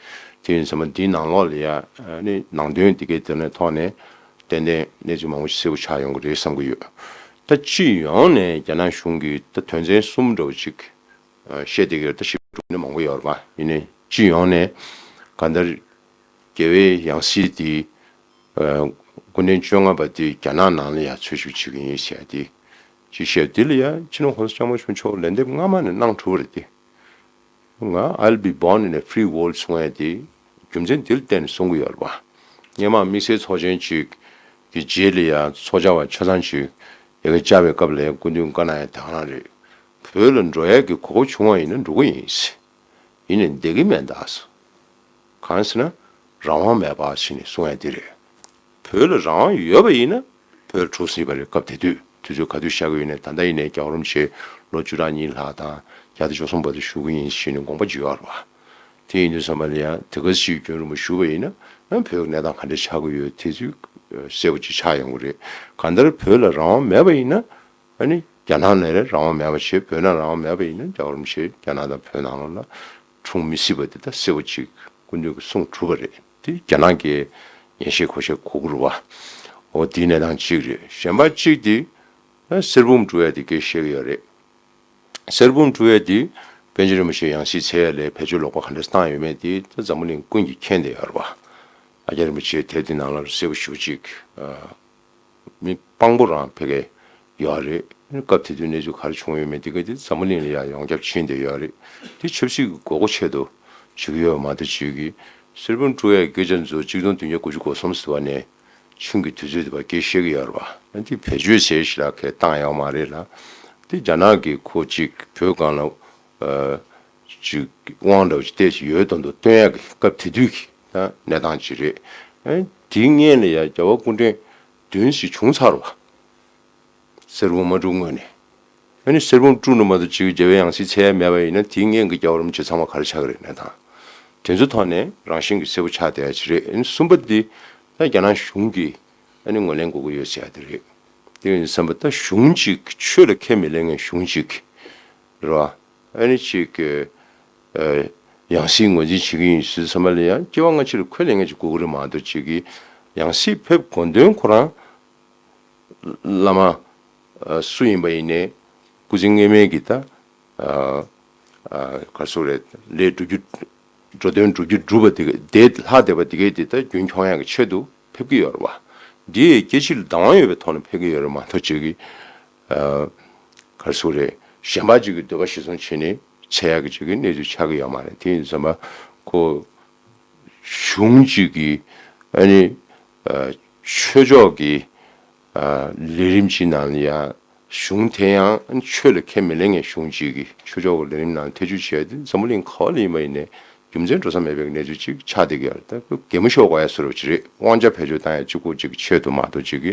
དེ་ཡིན་ཙང་འདིའི་ནང་ལོགས་ལ་ཡ་ཨ་ནི་ནང་དོན་དེ་གའི་དེ་ནས་ཐོག་ནས་ཏན་ཏན་གནས་ཚུལ་མང་པོ་ཞིག་གསལ་པོ་ཆགས་ཡོང་གི་རེད་བསམ་གྱི་ཡོད། ད་སྤྱི་ཡོངས་ནས་རྒྱ་ནག་གཞུང་གིས་ད་དོན་ཚན་གསུམ་འདྲ་བོ་ཅིག་བཤད་བསྡད་ཀྱི་ཡོད་རེད། ད་ཞིབ་འགྲོ་ནི་མང་པོ་ཡོད་རེད་པ། ཡིན་ནའི་སྤྱི་ཡོངས་ནས་གང་ལྟར་རྒྱལ་བའི་ཡང་སྲིད་དེ་སྐུ་ཕྲེང་བཅོ་ལྔ་པ་དེ་རྒྱ་ནག་ནང་ལ་ཡང་འཚོལ་ཞིབ་བྱེད་ཀྱི་ཡིན་ཟེར་ཏེ་ཅིག་བཤད། དེ་ལ་ཡང་སྤྱི་ནོར་༸གོང་ས་༸སྐྱབས་མགོན་ཆེན་པོ་མཆོག་ལན་འདེབས་སྔ་མ་ནས་གནང་གྲུབ་རེད་དེ། ང་I'll be born in a free world གསུང་ཡ་དེ་རྒྱུ་མཚན་འདིར་བརྟེན་ནས་གསུང་གི་ཡོད་རེད་པ། སྔོན་མ་དམིགས་བསལ་ཚོགས་ཆེན་ཅིག་གི་རྗེས་ལ་ཡང་ཚོགས་བཅར་བ་ཆ་ཚང་ཅིག་ཡ་གི་བཅར་བའི་སྐབས་ལ་ཡང་སྐུ་མདུན་བཀའ་གནང་ཡ་དེ་ག་རང་རེད། བོད་ལ་འགྲོ་ཡ་གི་གོ་སྐབས་བྱུང་བ་ཡིན་ན་འགྲོ་གི་ཡིན། ཡིན་ནའི་བསྡད་ཀྱི་མེད་ད། གང་ཟེར་ན་རང་དབང་མེད་པ་ཟེར་ནས་གསུང་ཡ་དེ་རེད། བོད་ལ་རང་དབང་ཡོད་པ་ཡིན་ན་བོད་འཁྲུག་སྲིད་པ་རེད། སྐབས་དེ་དུས་དུས་ཚོད་ག་དུས་བཞག་གི་ཡོད་ནའི་ད་ལྟ་ཡིན་ནའི་རྒྱལ་བ་རིན་པོ་ཆེ་ལོ་བཅུ་ཕྲག་གཉིས་ལྷག་དང་བརྒྱ་དང་བཅུ་གསུམ་བར་དུ་བཞུགས་ཀྱི་ཡིན་ཞེས་ནས་དགོངས་པ་བཞེས་ཡོད་རེད་པ། དེ་ཡིན་དུས་ཙམ་པ་ལ་ཡང་དེ་ག་ཞིག་རྒྱུན་རིང་པོ་བཞུགས་པ་ཡིན་ན་ཡང་བོད་ཀྱི་གནས་སྟངས་ག་འདྲ་ཆགས་ཀྱི་ཡོད་དེ་ཚོ་གསལ་པོ་ཅིག་ཆགས་ཡོང་གི་རེད། གང་ལྟར་བོད་ལ་རང་དབང་མེད་པ་ཡིན་ན་ཨ་ནི་རྒྱ་ནག་ནས་རང་དབང་མེད་པ་བྱས་བོད་ནང་རང་དབང་མེད་པ་ཡིན་ན་རྒྱལ་བ་རིན་པོ་ཆེ་རྒྱ་ནག་དང་བོད་ནང་ལོགས་ལ་འཁྲུངས་མི་སྲིད་པ་དེ་ད་གསལ་པོ་ཅིག་སྐུ་མདུན་གྱིས་གསུངས་གྲུབ་པ་རེད། དེ་རྒྱ་ནག་གིས་ཉན་ཤེས་གོ་ཤེས་གོ་གི་རེད་པ། འོ་དེའི་གནས་སྟངས་གཅིག་རེད། གཞན་པ་གཅིག་དེ་གསེར་བུམ་དཀྲུག་ཡ་དེ་སྐད་བཤད་ཀྱི་ཡོད་རེད། གསེར་བུམ་དཀྲུག་ཡ་དེ་པཎ་ཆེན་རིན་པོ་ཆེ་ཡང་སྲིད་འཚོལ་ཡ་ལ་བེད་སྤྱོད་ལོག་པ་ག་འདྲ་བཏང་ཡོད་མེད་དེ་ད་འཛམ་བུ་གླིང་ཀུན་གྱིས་མཁྱེན་བསྡད་ཡོད་རེད་པ། ཨ་ཀྱཱ་རིན་པོ་ཆེས་དེབ་དེ་ནང་ལ་གསལ་པོ་ཞེ་པོ་ཅིག་མི་དཔང་པོ་རང་ཕ་གིར་ཡོད་རེད། སྐབས་དེ་དུས་གནས་ཚུལ་ག་རེ་བྱུང་ཡོད་མེད་དེ་ག་དེ་འཛམ་བུ་གླིང་ལ་ཡང་ཡོངས་ཁྱབ་ཕྱིན་བསྡད་ཡོད་རེད། དེ་ཆབ་སྲིད་ཀྱི་དགོས་མཁོ་ཆེད་དུ་བྱེད་ཀྱི་ཡོད་མ་གཏོགས་ཅིག་གིས་གསེར་བུམ་དཀྲུག་ཡའི་སྐད་ཆ་ཚོ་གཅིག་སྟོང་བདུན་བརྒྱ་དགུ་བཅུ་གོ་གསུམ་ཟེར་བ་ནས་ཆིང་གི་དུས་ཚོད་དེ་བར་སྐད་བཤད་ཀྱི་ཡོད་རེད་པ། དེ་བེད་སྤྱོད་ཟེར་ཞིག་ལ་ཁས་བཏང་ཡོད་མ་རེད་ལ། དེ་རྒྱ་ནག་གིས་ཁོ་གཅིག་བོད་སྒང་ལ་ཅིག་དབང་འདྲ་བོ་ཅིག་བལྟས་ཤིག་ཡོད་དམ་དུ་སྟོན་ཡག་གི་སྐབས་དེ་དུས་ཀྱི་ད་གནས་སྟངས་ཅིག་རེད། ཨ་དེའི་སྔོན་ལ་ཡང་རྒྱལ་བ་སྐུ་ཕྲེང་བདུན་ཞིག་བྱུང་ཚར་བ། གསེར་བུམ་མ་དཀྲུག་སྔོན་ནས། ཨ་ནི་གསེར་བུམ་དཀྲུག་ནས་མ་གཏོགས་ཅིག་རྒྱལ་བའི་ཡང་སྲིད་འཚོལ་ཡ་མེད་པ་ཡིན་ན་དེའི་སྔོན་གྱི་རྒྱལ་བ་རིན་པོ་ཆེ་ཚང་མ་ག་རེ་ཆགས་ཀྱི་རེད་གནས་སྟངས། དེ་ཚོའི་ཐོག་ནས་རང་བཞིན་གྱིས་གསལ་པོ་ཆགས་བསྡད་ཡ་ཅིག་རེད། ཨ་ནི་གསུམ་པ་འདི་ད་རྒྱ་ནག་གཞུང་གིས་ཨ་ནི་ངོས་ལེན་དགོས་ཀྱི་ཡོད་ཟེར་ཡ་དེ་རེད། དེ་ཡིན་བསམ་པ་ད་གཞུང་གཅིག་ཆོས་ལ་ཁས་མི་ལེན་མཁན་གཞུང་གཅིག་ རེད་བ། ཨ་ནི་ཅིག་གི་ཨ་ཡང་སྲིད་ངོས་འཛིན་བྱེད་ཀྱི་ཡིན་ཟེར་ཙམ་པ་ལ་ཡང་སྐྱེ་བ་སྔ་ཕྱི་ལ་འཁོད་ལས་ངེས་ཅིག་དགོས་ཀྱི་རེད་མ་གཏོགས། ཅིག་གི་ཡང་སྲིད་ཕེབས་དགོས་དོན་ཁོ་རང་བླ་མ་ཨ་སུ་ཡིན་པ་ཡིན་ནའི་སྐུ་ཚེ་སྔ་མའི་གི་ད་ཨ་ཨ་ག་རེ་ཟེར་དགོས་རེད། ལས་སྒྲུབ་རྒྱུ། འགྲོ་དོན་སྒྲུབ་རྒྱུ་སྒྲུབ་པ་དེ་ག་དེ་ལྷག་བསྡད་པ་དེ་གས་དེ་ད་རྒྱུན་འཁྱོངས་ཡག་གི་ཆེད་དུ་ཕེབས་ཀྱི་ཡོད་རེད་བ། འདི་ཡི་སྐྱེ་འཆི་ལ་བདག་དབང་ཡོད་པའི་ཐོག་ནས་ཕེབས་ཀྱི་ཡོད་རེད་མ་གཏོགས། ཅིག་གི་ཨ་ག་རེ་ཟེར་དགོས་རེད། གཞན་པ་ཅིག་གི་འདོད་པ་གཞིར་བཟུང་བྱས་ནས་ཆགས་ཡག་གི་ཅིག་གི་གནས་ཚུལ་ཆགས་ཀྱི་ཡོད་མ་རེད། དེ་ཡིན་ཙམ་པ་ཁོ་གཞུང་གཅིག་གི་ཨ་ནི་ཨ་ཆོས་ཕྱོགས་ཀྱི་ཨ་ལས་རིམ་གཅིག་ནང་ལ་ཡང་གཞུང་དེ་ཡང་ཆོས་ལ་ཁས་མི་ལེན་མཁན་གཞུང་གཅིག་གིས་ཆོས་ཕྱོགས་ཀྱི་ལས་རིམ་ནང་ཐེ་བྱུས་བྱས་ཏེ། འཛམ་བུ་གླིང་ག་བ་ལ་ཡིན་པ་ཡིན་ནའི་རྒྱུ་མཚན་འགྲོ་ས་མེད་པའི་གནས་ཚུལ་གཅིག་ཆགས་བསྡད་ཀྱི་ཡོད་རེད། ད་གད་མོ་ཤོར་དགོས་ཡ་བཟོ་འདྲ་ཅིག་རེད། དབང་ཆ་བེད་སྤྱོད་བཏང་ཡ་གཅིག་པོ་གཅིག་གི་ཆེད་དུ་མ་གཏོགས། ཅིག་གི་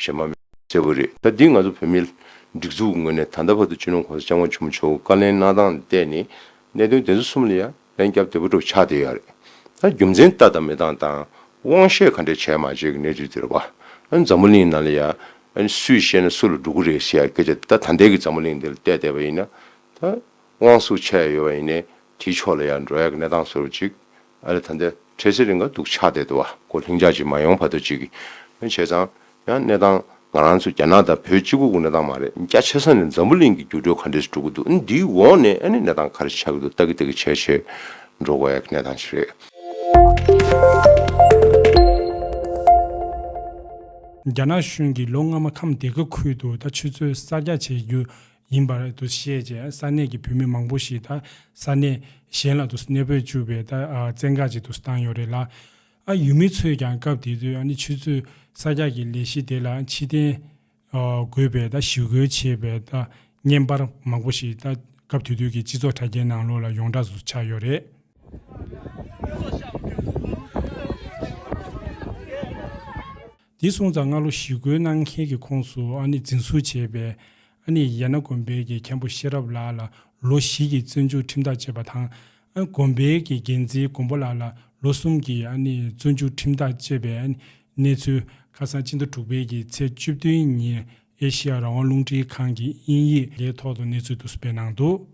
གཞན་པ་མེད། གསལ་པོ་རེད། ད་འདི་ང་ཚོ་བོད་མིའི་སྒྲིག་འཛུགས་ངོས་ནས་ད་ལྟ་བར་དུ་སྤྱི་ནོར་གོང་ས་སྐྱབས་མགོན་ཆེན་པོ་མཆོག་བཀའ་ལན་གནང་སྟངས་ལ་བལྟས་ནས་གནད་དོན་དེ་ཚོ་གསུམ་ལ་ཡང་ལན་བརྒྱབ་བདེ་པོ་འདྲ་པོ་ཆགས་བསྡད་ཡོད་རེད། ད་རྒྱུ་མཚན་ལྟ་དང་མི་ལྟ་དང་དབང་ཤེད་ག་འདྲས་བྱས་མ་བྱས་ཀྱི་གནས་ཚུལ་དེ་རེད་བ། ཨ་འཛམ་བུ་གླིང་ནང་ལ་ཡང་ཨ་ནི་སུས་བཤད་ན་སུ་ལ་འགྲོ་གི་རེད་ཟེར་ཡ་སྐད་ཆ། ད་ད་ལྟའི་གི་འཛམ་བུ་གླིང་འདི་ལ་བལྟས་བསྡད་པ་ཡིན་ན། ད་དབང་ཤུགས་ཆེ་ཡ་ཡོད་པ་ཡིན་ནའི་དེའི་ཕྱོགས་ལ་ཡང་འགྲོ་ཡ་གི་གནས་སྟངས་བཟོ་འདྲ་པོ་ཅིག་ཨ་ལས་ད་ལྟ་འཕྲལ་སེལ་རིང་ག་འདུག་ཆགས་བསྡད་འདུག་བ། ཁོ་ལྷིང་འཇགས་ཅིག་མ་ཡོང་བར་དུ་ཅིག་གི། བྱས་ཙང་ཡང་གནས་སྟངས་ང་རང་ཚོ་རྒྱ་ནག་དང་བོད་གཅིག་པུ་གི་གནས་སྟངས་མ་རེད། རྒྱ་ཆེ་ས་ནས་འཛམ་བུ་གླིང་གི་འགྱུར་འགྲོས་ག་འདྲས་འགྲོ་གི་འདུག་འདིའི་འོག་ནས་ཨ་ནི་གནས་སྟངས་ག་རེ་ཆགས་ཀྱི་འདུག་ལྟ་གི་ལྟ་གི་བྱས་བྱས་འགྲོ་དགོས་ཡ་གི་གནས་སྟངས་ཤིག་རེད། རྒྱ་ནག་གཞུང་གིས་ལོ་སྔ་མ་ཁམས་སྡེ་དགུ་ཁུལ་དུ་ད་ཆུ་མཛོད་གསར་རྒྱག་བྱེད་རྒྱུ་ཡིན་པར་དུ་བཤད་རྗེས། ས་གནས་ཀྱི་བོད་མི་མང་པོ་ཞིག་ད་ས་གནས་གཞན་ལ་དུ་གནས་སྤོས་བཅུག་པའི་ད་ཨ་བཙན་བཀག་ཅིག་དུ་བཏང་ཡོད་རེད་ལ། ཨ་ཡུལ་མི་ཚོས་ཀྱང་སྐབས་དེ་དུས་ཨ་ནི་ཆུ་མཛོད་གསར་རྒྱག་གི་ལས་གཞི་དེ་ལ་ཕྱིར་འཐེན་ཨ་དགོས་པའི་ད་ཞི་རྒོལ་བྱས་པའི་ད་བརྙན་པར་མང་པོ་ཞིག་ད་སྐབས་དེ་དུས་ཀྱི་སྤྱི་ཚོགས་དྲ་རྒྱའི་ནང་ལོགས་ལ་ཡོངས་གྲགས་སུ་ཆགས་ཡོད་རེད། དེ་སོང་ཙང་སྔ་ལོ་ཞི་རྒོལ་གནང་མཁན་གྱི་ཁོངས་སུ་ཨ་ནི་འཛིན་བཟུང་བྱས་པའི་ཨ་ནི་ཡ་ན་དགོན་པའི་གི་མཁན་པོ་ཤེས་རབ་ལགས་ལ་ལོ་བཞི་གི་བཙོན་འཇུག་ཁྲིམས་ཐག་བཅད་པ་དང་། ཨ་དགོན་པའི་གི་འགན་འཛིན་མགོན་པོ་ལགས་ལ་ལོ་གསུམ་གྱི་ཨ་ནི་བཙོན་འཇུག་ཁྲིམས་ཐག་བཅད་པའི་ཨ་ནི་གནས་ཚུལ་ཁ་སང་སྤྱི་ཟླ་དྲུག་པའི་གི་ཚེས་བཅུ་བདུན་ཉིན་ཨེ་ཤི་ཡ་རང་དབང་རླུང་འཕྲིན་ཁང་གི་དབྱིན་ཡིག་ལས་ཐོག་ཏུ་གནས་ཚུལ་དུ་སྤེལ་གནང་འདུག་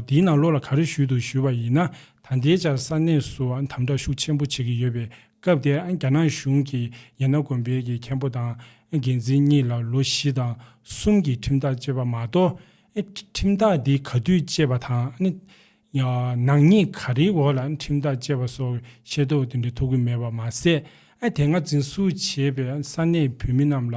དེའི་ནང་ལོགས་ལ་ག་རེ་ཞུས་འདུག་ཞུས་པ་ཡིན་ན། ད་ལྟའི་ཆར་ས་གནས་སུ་དམ་དྲག་ཤུགས་ཆེན་པོ་བྱེད་ཀྱི་ཡོད་པའི་སྐབས་དེར། རྒྱ་ནག་གཞུང་གིས་ཡ་ན་དགོན་པའི་གི་མཁན་པོ་དང་འགན་འཛིན་གཉིས་ལ་ལོ་བཞི་དང་གསུམ་གྱི་ཁྲིམས་ཐག་བཅད་པ་མ་གཏོགས། ཁྲིམས་ཐག་འདི་ག་དུས་བཅད་པ་དང་། ནག་ཉེས་ག་རེའི་འོག་ལ་ཁྲིམས་ཐག་བཅད་པ་སོགས་ཤེས་རྟོགས་དེ་འདྲ་ཐུབ་ཀྱི་མེད་པ་མ་ཟད། དེ་སྔ་འཛིན་བཟུང་བྱས་པའི་ས་གནས་བོད་མི་རྣམས་ལ་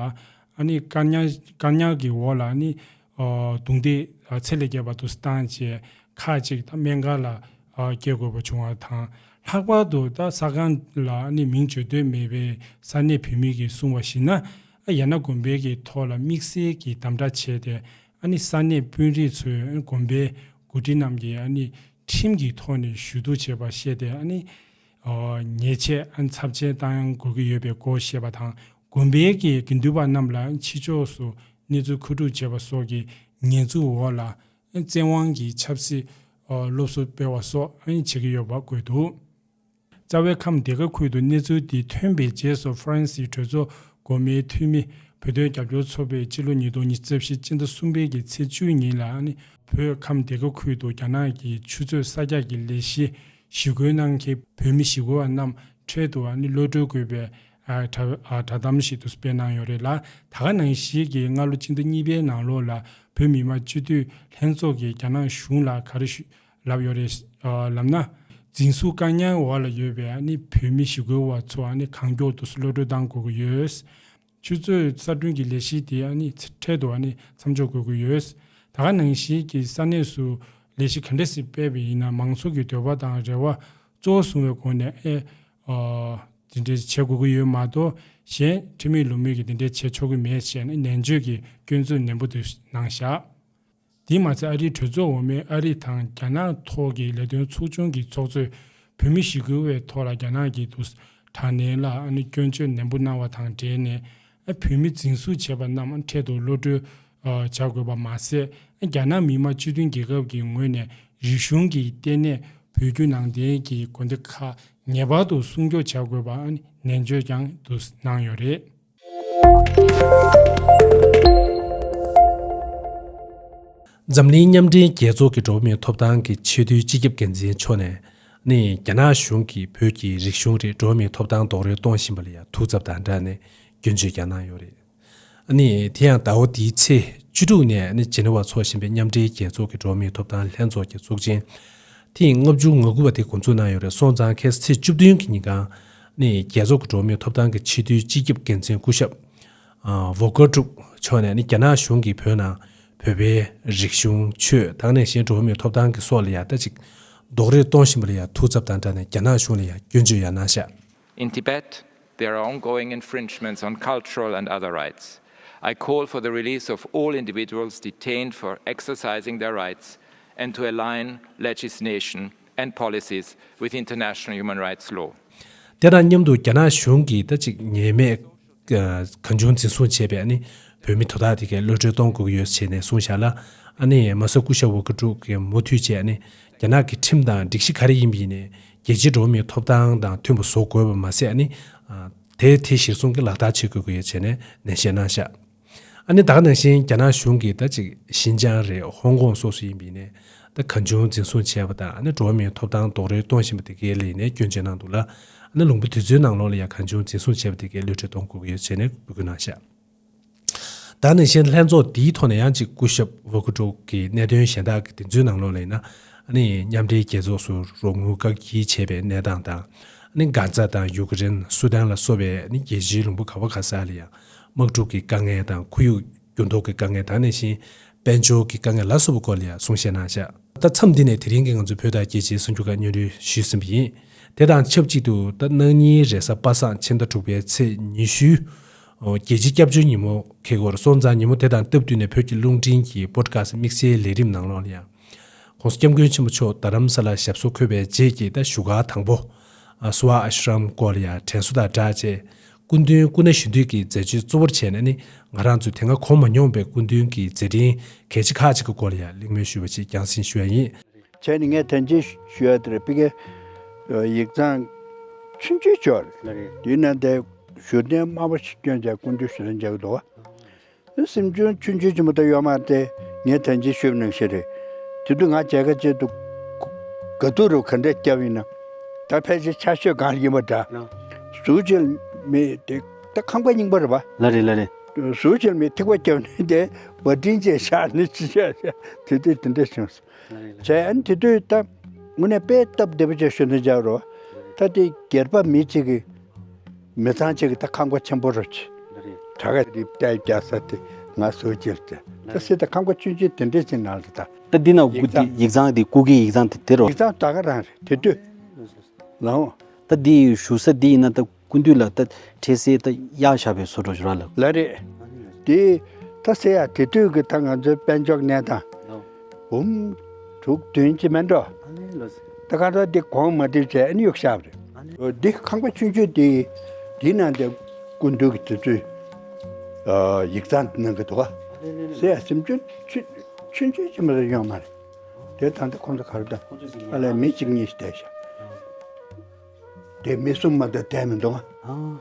ཨ་ནི་བཀག་ཉར་བཀག་ཉར་གྱི་འོག་ལ་ཨ་ནི་ཨ་རྡུང་རྡེག་ཨ་ཚད་ལས་བརྒལ་བ་དུ་བཏང་རྗེས་ཁག་ཅིག་ད་སྨན་ཁང་ལ་ཨ་སྐྱེལ་དགོས་པ་བྱུང་བ་དང་། ལྷག་པར་དུ་ད་ས་ཁང་ལ་ཨ་ནི་མིང་བརྗོད་འདོད་མེད་པའི་ས་གནས་བོད་མི་གིས་གསུངས་པར་གཞིགས་ན། ཨ་ཡ་ན་དགོན་པའི་གི་ཐོག་ལ་དམིགས་བསལ་གྱི་དམ་དྲག་བྱས་ཏེ། ཨ་ནི་ས་གནས་དཔོན་རིགས་ཚོས་དགོན་པའི་འགོ་ཁྲིད་རྣམས་ཀྱིས་ཨ་ནི་ཁྲིམས་ཀྱི་ཐོག་ནས་ཞུ་གཏུག་བྱས་པ་བཤད་དེ། ཨ་ནི་ཉེས་ཆད་ཨ་ནི་ཚབས་ཆེན་བཏང་དགོས་ཀྱི་ཡོད་པའི་སྐོར་བཤད་པ་དང་། དགོན་པའི་གི་དགེ་འདུན་པ་རྣམས་ལ་ཕྱི་ཕྱོགས་སུ་གནས་ཚུལ་མཁོ་སྒྲུབ་བྱས་པ་སོགས་ཀྱི་ཉེས་འཛུགས་འོག་ལ་བཙན་དབང་གིས་ཆབ་སྲིད་སློབ་གསོ་སྤེལ་བ་སོགས་བྱེད་ཀྱི་ཡོད་པ་འགོད་འདུག་རྩ་བའི་ཁམས་སྡེ་ཁག་ཁུལ་དུ་གནས་ཚུལ་འདི་ཐོན་པའི་རྗེས་སུ། ཧྥ་རན་སིའི་གྲོས་ཚོགས་འོག་མའི་འཐུས་མི་བོད་དོན་རྒྱབ་སྐྱོར་ཚོགས་པས་སྤྱི་ལོ་ཉིས་སྟོང་ཉི་ཤུ་རྩ་བཞི་སྤྱི་ཟླ་གསུམ་པའི་གི་ཚེས་བཅུ་ཉིན་ལ། ཨ་ནི་བོད་ཁམས་སྡེ་ཁག་ཁུལ་དུ་རྒྱ་ནག་གི་ཆུ་མཛོད་གསར་རྒྱག་གི་ལས་གཞི་ཞི་རྒོལ་གནང་མཁན་བོད་མི་ཞི་རྒོལ་བ་རྣམས་འཕྲལ་དུ་ཨ་ནི་གློད་གྲོལ་དགོས་པའི་ཨ་བསྒྲགས་ཨ་བསྒྲགས་གཏམ་ཞིག་ཏུ་སྤེལ་གནང་ཡོད་རེད་ལ། ད་ག་ནང་བཞིན་གྱི་སྔ་ལོ་སྤྱི་ཟླ་གཉིས་པའི་ནང་ལོགས་ལ་བོད་མི་མང་སྤྱི་འཐུས་ལྷན་ཚོགས་ཀྱིས་རྒྱ་ནག་གཞུང་ལ་ག་རེ་ཞུ་ལབ་ཡོད་རེད། ཨ་ལབ་ན། འཛིན་བཟུང་བཀག་ཉར་འོག་ལ་ཡོད་པའི་ཨ་ནི་བོད་མི་ཞི་རྒོལ་བ་ཚོ་ཨ་ནི་གང་མགྱོགས་དུ་གློད་གྲོལ་གཏང་དགོས་ཀྱི་ཡོད། ཆུ་མཛོད་གསར་སྐྲུན་གྱི་ལས་གཞི་དེ་ཨ་ནི་འཕྲལ་དུ་ཨ་ནི་མཚམས་འཇོག་དགོས་ཀྱི་ཡོད། ད་ག་ནང་བཞིན་གྱི་ས་གནས་སུ་ལས་གཞི་ག་འདྲ་ཞིག་སྤེལ་བ་ཡིན་ན། མང་ཚོགས་ཀྱི་འདོད་པ་དང་རེ་བ་གཙོ་བོ་བཟུང་བའི་སྒོ་ནས་ཨེ་ཨ་དེ་འདྲ་བྱེད་དགོས་ཀྱི་ཡོད་མ་གཏོགས། གཞན་ཁྲིམས་མེད་ལུགས་མེད་ཀྱི་དེ་འདྲ་བྱེད་ཆོག་གི་མེད་ཅེས་ནན་བརྗོད་ཀྱི་སྐྱོན་འཛུགས་ནན་པོ་དུ་གནང་བཞག་དེས་མ་ཚད། ཨ་རིའི་གྲོས་ཚོགས་འོག་མའི་ཨ་རི་དང་རྒྱ་ནག་ཐོག་གི་ལས་དོན་ཚོགས་ཆུང་གི་ཚོགས་གཙོས་བོད་མི་ཞི་རྒོལ་བའི་ཐོག་ལ་རྒྱ་ནག་གི་དུ་དྲག་གནོན་ལ་ཨ་ནི་སྐྱོན་བརྗོད་ནན་པོ་གནང་བ་དང་འབྲེལ་ནས། ཨ་བོད་མི་འཛིན་བཟུང་བྱས་པ་རྣམས་འཕྲལ་དུ་གློད་གྲོལ་ཨ་བྱ་དགོས་པ་མ་ཟད། རྒྱ་ནག་མི་དམངས་སྤྱི་མཐུན་རྒྱལ་ཁབ་ཀྱི་ངོས་ནས་རིག་གཞུང་གི་ལྟེ་གནས་བོད་བརྒྱུད་ནང་བསྟན་གྱི་དགོན་སྡེ་ཁག་ངེས་པར་དུ་སྲུང་སྐྱོབ་བྱ་དགོས་པ་ཨ་ནི་ནན་བརྗོད་ཀྱང་དུ་གནང་ཡོད་རེད། འཛམ་གླིང་མཉམ་འབྲེལ་རྒྱལ་ཚོགས་ཀྱི་འགྲོ་བ་མིའི་ཐོབ་ཐང་གི་ཆེས་མཐོའི་སྤྱི་ཁྱབ་འགན་འཛིན་མཆོག་ནས་ནི་རྒྱ་ནག་གཞུང་གིས་བོད་ཀྱི་རིག་གཞུང་རེད་འགྲོ་བ་མིའི་ཐོབ་ཐང་རྡོག་རོལ་གཏོང་བཞིན་པ་ལ་ཡང་ཐུགས་འཚབ་དང་སྦྲགས་ནས་སྐྱོན་བརྗོད་ཀྱང་གནང་ཡོད་རེད། ཨ་ནི་དེ་ཡང་ཟླ་བ་འདིའི་ཚེས་བཅུ་དྲུག་ནས་ཨ་ནི་ཇི་ནི་ཝ་འཚོགས་བཞིན་པའི་མཉམ་འབྲེལ་རྒྱལ་ཚོགས་ཀྱི་འགྲོ་བ་མིའི་ཐོབ་ཐང་ལྷན་ཚོགས་ཀྱི་ཚོགས་ཆེན་ཐེངས་ལྔ་བཅུ་ང་དགུ་པ་དེ་འགོ་འཛུགས་གནང་ཡོད་རེད། སོང་ཙང་ཁ་སང་ཚེས་བཅུ་བདུན་གྱི་ཉིན་གང་ནི་རྒྱལ་ཚོགས་ཀྱི་འགྲོ་བ་མིའི་ཐོབ་ཐང་གི་ཆེས་མཐོའི་སྤྱི་ཁྱབ་འགན་འཛིན་སྐུ་ཞབས་ཨ་ཝོ་ཀར་ཀྲུག་མཆོག་ནས་ནི་རྒྱ་ནག་གཞུང་གིས་བོད་ནང་བོད་པའི་རིག་གཞུང་ཆོས་དང་ནང་བཞིན་འགྲོ་བ་མིའི་ཐོབ་ཐང་གི་སོགས་ལ་ཡང་ད་ཅིག་རྡོག་རོལ་གཏོང་བཞིན་པ་ལ་ཡང་ཐུགས་འཚབ་དང་སྦྲགས་ནས་རྒྱ་ནག་གཞུང་ལ་ཡང་སྐྱོན་བརྗོད་ཡང་གནང་ཤག In Tibet, there are ongoing infringements on cultural and other rights. I call for the release of all individuals detained for exercising their rights and to align legislation and policies with international human rights law. དེ་དང་མཉམ་དུ་རྒྱ་ནག་གཞུང་གིས་ད་ཅིག་ཉེས་མེད་གང་བྱུང་འཛིན་བཟུང་བྱས་པའི་ཨ་ནི་བོད་མི་དོ་བདག་དེ་གའི་གློད་གྲོལ་གཏོང་དགོས་ཀྱི་ཡོད་ཟེར་ནས་གསུངས་བཞག་ལ། ཨ་ནི་མ་སོ་སྐུ་ཞབས་ཝོ་ཀར་ཀྲུག་གིས་མུ་མཐུད་བྱས་ཨ་ནི་རྒྱ་ནག་གི་ཁྲིམས་དང་སྒྲིག་གཞི་ག་རེ་ཡིན་པ་ཡིན་ནའི་རྒྱལ་སྤྱིའི་འགྲོ་བ་མིའི་ཐོབ་ཐང་དང་མཐུན་པ་བཟོ་དགོས་པ་མ་ཟད་ཨ་ནི་དེ་དེ་གཞིར་བཟུང་གི་ལག་བསྟར་བྱེད་དགོས་ཀྱི་ཡོད་ཟེར་ནས་ནན་བཤད་གནང་བཞག་ཨ་ནི་ད་ག་ནང་བཞིན་རྒྱ་ནག་གཞུང་གིས་ད་ཅིག་ཤིན་ཅང་རེད་ཧོང་ཀོང་སོགས་སུ་ཡིན་པ་ཡིན་ནའི་ད་གང་བྱུང་འཛིན་བཟུང་བྱས་པ་དང་ཨ་ནི་འགྲོ་བ་མིའི་ཐོབ་ཐང་རྡོག་རོལ་གཏོང་བཞིན་པ་དེ་གའི་ལ་ཡིན་ནའི་སྐྱོན་བརྗོད་གནང་འདུག་ལ། ཨ་ནི་ལུང་པ་དེ་ཚོའི་ནང་ལོགས་ལ་ཡང་གང་བྱུང་འཛིན་བཟུང་བྱས་པ་དེ་གའི་གློད་གྲོལ་གཏོང་དགོས་ཀྱི་ཡོད་ཟེར་ནས་འབོད་སྐུལ་གནང་བཞག་ད་ནང་བཞིན་ལྷན་ཚོགས་འདིའི་ཐོག་ནས་ཡང་ཅིག་སྐུ་ཞབས་ཝོ་ཀར་ཀྲུག་གི་གནད་དོན་གཞན་དག་གི་དེ་ཚོའི་ནང་ལོགས་ལ་ཡིན་ན་ཨ་ནི་མཉམ་འབྲེལ་རྒྱལ་ཚོགས་སུ་རོགས་དངུལ་བཀག་སྐྱིལ་བྱས་པའི་གནས་སྟངས་དང་། ཨ་ནི་གྷ་ཛ་དང་ཡུ་ཀེ་རེན་སུ་དཱན་ལ་སོགས་པའི་ཨ་ནི་རྒྱལ་སྤྱིའི་ལུང་པ་ག་བ་ག་ས་ལ་ཡང་དམག་འཁྲུག་གི་དཀའ་ངལ་དང་ཁོར་ཡུག་འགྱུར་ལྡོག་གི་དཀའ་ངལ་དང་ནང་བཞིན་དཔལ་འབྱོར་གྱི་དཀའ་ངལ་ལ་སོགས་པའི་སྐོར་ལ་ཡང་གསུང་བཤད་གནང་བཞག་ད་མཚམས་འདི་ནས་དེ་རིང་གི་ང་ཚོའི་བོད་དང་རྒྱལ་སྤྱིའི་གསར་འགྱུར་ཁག་སྙན་སྒྲོན་ཞུས་ཟིན་པ་ཡིན། དེ་དང་ཆབས་ཅིག་ཏུ་ད་གནངས་ཉིན་རེས་གཟའ་པ་སངས་ཕྱི་ཟླ་དྲུག་པའི་ཚེས་ཉི་ཤུ། རྒྱལ་སྤྱིའི་སྐྱབས་བཅོལ་ཉིན་མོ་འཁེལ་འགོར་སོང་ཙང་ཉིན་མོ་དེ་དང་སྟབས་བསྟུན་ནས་བོད་ཀྱི་རླུང་འཕྲིན་གྱི་པོ་ཌི་ཁ་སི་དམིགས་བསལ་ལས་རིམ་ནང་ལོགས་ལ་ཡང་། ༸གོང་ས་༸སྐྱབས་མགོན་ཆེན་པོ་མཆོག་རྡ་རམ་ས་ལར་ཞབས་སོར་འཁོད་པའི་རྗེས་ཀྱི་ད་བཞུགས་སྒར་དང་པོ། སུ་ཝ་ཨ་ཤྲམ་སྐོར་ལ་ཡང་དྲན་གསོ་དང་སྦྲགས་བྱས། སྐུ་མདུན་སྐུ་ན་གཞོན་དུས་ཀྱི་མཛད་སྤྱོད་གཙོ་བོར་བྱས་ནས་ནི་ང་རང་ཚོས་དེ་སྔ་གོ་མ་མྱོང་པའི་སྐུ་མདུན་གྱི་མཛད་འཕྲིན་གལ་ཆེ་ཁག་ཅིག་གི་སྐོར་ལ་ཡང་གླེང་མོལ་ཞུས་པ་ཞིག་རྒྱང་སྲིང་ཞུ་ཡ་ཡིན། བྱས་ནས་ངས་དོན་ཆེན་ཞུ་ཡ་དེ་རེད། ཕ་གི་ཡིག་ཚང་ཆུང་ཆུང་ཅིག་ཡོད་རེད། དེའི་ནང་དེ་བཞུགས་གདན་དམར་པོ་ཞིག་བསྐྱོན་བྱས་སྐུ་མདུན་ཞུ་དོན་བྱས་ཀྱི་འདུག་བ། སེམས་ཆུང་ཆུང་ཆུང་ཆེན་པོ་ད་ཡོད་མ་རེད་དེ། ངས་དོན་ཆེན་ཞུས་པ་ནང་བཞིན་རེད། དེ་དུས་ང་མཇལ་ཁ་བྱེད་དུས་ག་དུས་རུ་ག་འདྲས་བསྐྱབས་ཡིན་ན། ད་ཕལ་ཆེར་ཆ་ཤོས་གང་ཡིན་པ་འདྲ། ཟུར་གཅིག་ལ་མི་དེ་ད་ཁང་པ་རྙིང་པ་རེད་པ། ལགས་རེད་ལགས་རེད། ཟུར་གཅིག་ལ་མི་ཐིགས་པ་བརྒྱབ་ནས་དེ་བ་ཏྲིན་ཅེས་བཞག་ནས་ཅི་བྱས་བྱས་དེ་དུས་དེ་འདྲ་བྱུང་སོང་། བྱས་ཨ་ནི་དེ་དུས་ད་དངོས་གནས་དཔེ་སྟབས་བདེ་པོ་བྱས་ཞུ་ན་འཇགས་རོགས། ད་དེ་སྒེར་པ་མི་གཅིག་གི་མི་ཚང་གཅིག་གི་ད་ཁང་པ་ཆེན་པོ་རུ་ཆེ། གྲྭ་ཁ་དེ་བལྟས་རྒྱག་ས་དེ་ང་ཟུར་གཅིག་ལ་བྱས་ད་སྲིད་ད་ཁང་པ་ཆུང་ཆུང་དེ་འདྲས་ཅིག་ནང་ལ་ད། ད་འདི་ན་ཡིག་ཚང་། ཡིག་ཚང་དེ་སྐུ་སྒེར་ཡིག་ཚང་དེ་དེ་རོ། ཡིག་ཚང་ད་ག་རང་རེད་དེ་དུས། ལའོ། ད་འདི་བཞུགས་ས་འདི་ཡིན་ན་ད་སྐུ་མདུན་ལ་ད་འཁྲིད་སའི་ད་གཡག་བཞག་པའི་བཟོ་འདྲ་ཞིག་ར་ལ། ལགས་རེད། དེ་ད་ཟེར་ཡ་དེ་དུས་ཀྱི་ད་ང་ཚོའི་དཔལ་འབྱོར་གནས་སྟངས་འབུམ་དྲུག་བདུན་ཅི་མེད་འགྲོ། ད་ག་ད་འདི་གོང་མ་འགྲིབ་བྱས་ཨ་ནི་གཡུག་བཞག་པ་རེད། འདི་ཁང་པ་ཆུང་ཆུང་དེ་དེའི་ནང་དེ་སྐུ་མདུན་གྱི་དུས་ཚོད་ཡིག་ཚང་གནང་གི་འདུག་ག་ཟེར་ཡ་སེམས་ཆུང་ཆུང་ཆུང་ཅི་མེད་ཡོང་མ་རེད། དེ་ད་ལྟ་ཁོང་ཚོ་ག་རེ་དང་ཨ་ལས་མི་གཅིག་གཉིས་ཤིག་བསྡད་ཤག་དེ་མི་གསུམ་མ་གཏོགས་བསྡད་མི་འདུག་ཨ།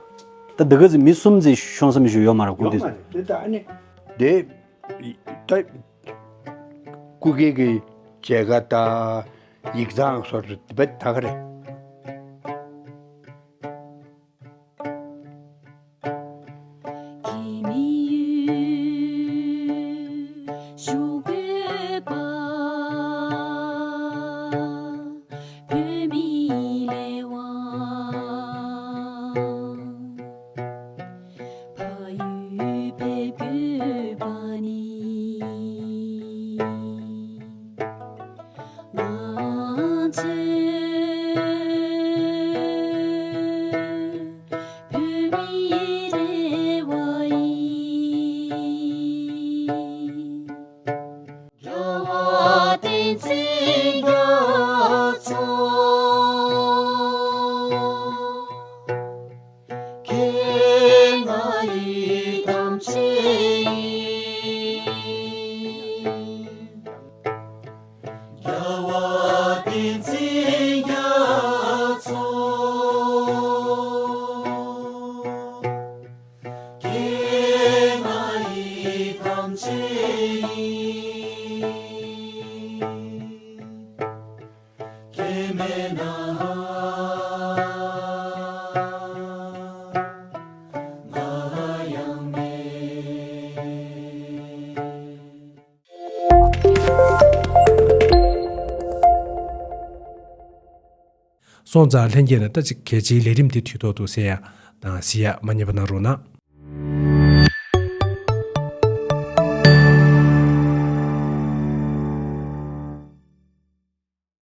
ད་འདི་ག་ཚོད་མི་གསུམ་ཙམ་ཤོང་བསམ་ཞིག་ཡོད་མ་རེད་སྐུ་ཡོད་མ་མདུན། རེད་དེ་ད་ཨ་ནི་དེ་ད་སྐུ་སྒེར་གྱི་མཇལ་ཁ་དང་ཡིག་ཚང་སོགས་སུ་དེ་བས་ད་ག་རེད། སོང་ཙང་ལྷན་རྒྱས་ནས་ད་ཅིག་གལ་ཆེའི་ལས་རིམ་དེ་དུས་ཐོག་ཏུ་གསན་ཡ་དང་གཟིགས་ཡ་མ་བསྙེལ་བ་གནང་རོགས་གནང་།